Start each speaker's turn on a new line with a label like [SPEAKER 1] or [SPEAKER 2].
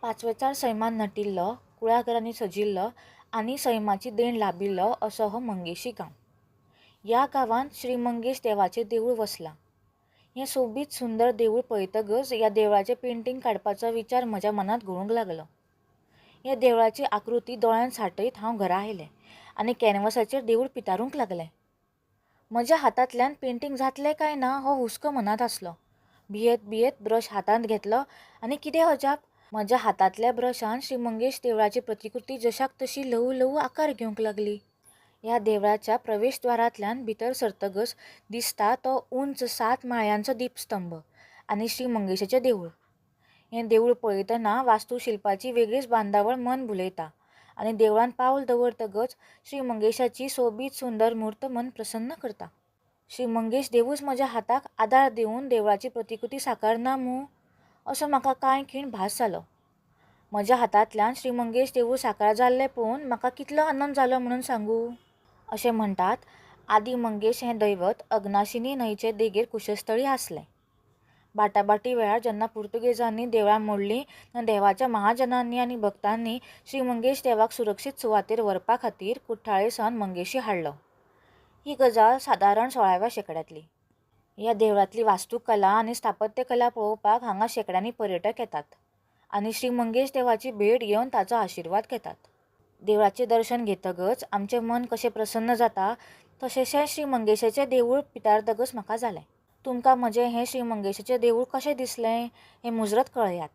[SPEAKER 1] पांचवेचार सैमान नटिल्लो, कुळागरांनी सजिल्लो आनी सैमाची देण लाबिल्लो असो हो मंगेशी गांव. ह्या गांवांत श्री मंगेश देवाचें देवूळ वसलां. हें सोबीत सुंदर देवूळ पळयतकच ह्या देवळाचें पेंटींग काडपाचो विचार म्हज्या मनांत घोळूंक लागलो. ह्या देवळाची आकृती दोळ्यांत सांठयत हांव घरा आयलें आनी कॅनवसाचेर देवूळ पितारूंक लागलें. म्हज्या हातांतल्यान पेंटींग जातलें काय ना हो हुस्को मनांत आसलो. भियेत भियेत ब्रश हातांत घेतलो आनी कितें अजाप! म्हज्या हातांतल्या ब्रशान श्री मंगेश देवळाची प्रतिकृती जशाक तशी ल्हवू ल्हवू आकार घेवंक लागली. ह्या देवळाच्या प्रवेशद्वारांतल्यान भितर सरतकच दिसता तो उंच सात माळयांचो दीपस्तंभ आनी श्री मंगेशाचें देवूळ. हें देवूळ पळयतना वास्तुशिल्पाची वेगळीच बांदावळ मन भुलयता आनी देवळांत पावल दवरतकच श्री मंगेशाची सोबीत सुंदर मूर्त मन प्रसन्न करता. श्री मंगेश देवूच म्हज्या हाताक आदार दिवन देवळाची प्रतिकृती साकारना मूं असो म्हाका कांय खीण भास जालो. म्हज्या हातांतल्यान श्री मंगेश देवूळ साकार जाल्लें पळोवन म्हाका कितलो आनंद जालो म्हणून सांगूं? अशें म्हणटात, आदीं मंगेश हें दैवत अघनाशिनी न्हंयचे देगेर कुशस्थळी आसलें. बाटाबाटी वेळार जेन्ना पुर्तुगेजांनी देवळां मोडलीं तेन्ना देवाच्या महाजनांनी आनी भक्तांनी श्री मंगेश देवाक सुरक्षीत सुवातेर व्हरपा खातीर कुठ्ठाळे सावन मंगेशी हाडलो. ही गजाल सादारण सोळाव्या शेंकड्यांतली. ह्या देवळांतली वास्तुकला आनी स्थापत्यकला पळोवपाक हांगा शेंकड्यांनी पर्यटक येतात आनी श्री मंगेश देवाची भेट घेवन ताचो आशिर्वाद घेतात. देवळाचें दर्शन घेतकच आमचें मन कशें प्रसन्न जाता तशेंशें श्री मंगेशाचें देवूळ पितारतकच म्हाका जालें. तुमकां म्हजें हें श्री मंगेशाचें देवूळ कशें दिसलें हें मुजरत कळयात.